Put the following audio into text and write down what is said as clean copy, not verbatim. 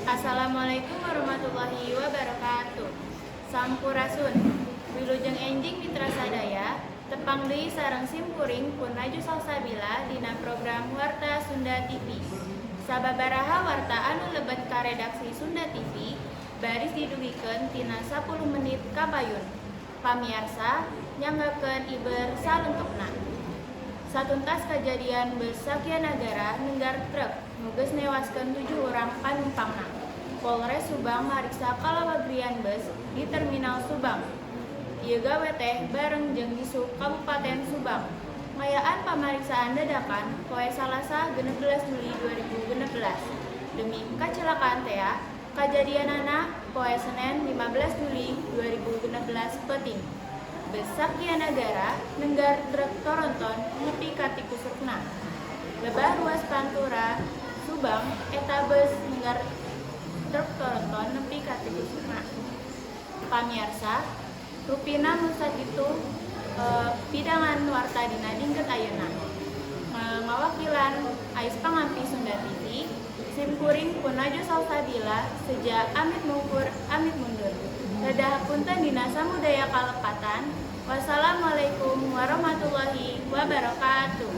Assalamualaikum warahmatullahi wabarakatuh. Sampurasun. Wilujeng enjing, mitra sadaya, tepang deui sareng simkuring Pun Najwa Salsabila dina program Warta Sunda TV. Sababaraha warta anu lebet ka redaksi Sunda TV baris didugikeun tina 10 menit kapayun. Pamiarsa, nyanggakeun iber salengkepna. Satuntas kajadian bus Sakya Nagara nenggar truk nu geus newaskeun 7 urang panumpangna. Polres Subang mariksa kalawagrian bus di Terminal Subang. Ieu gawe teh bareng jeung Dishub Kabupaten Subang. Ngayaan pamariksaan dadakan poe Salasa, 16 Juli 2016. Demi kecelakaan tea, kajadianana poe Senin, 15 Juli 2016 peuting. Bus Sakya Nagara nenggar truk tronton nepi ka tikusrukna. Lebah ruas Pantura Subang eta bus nenggar truk tronton nepi ka tikusrukna. Pamiarsa, rupina nu sakitu pidangan warta dina dinten ayeuna. Ngawakilan Ais Pangampi Sunda TV, simkuring Pun Najwa Salsabila seja amit mungkur amit mundur. Dadah, punten dina samudaya kalepatan. Wassalamualaikum warahmatullahi wabarakatuh.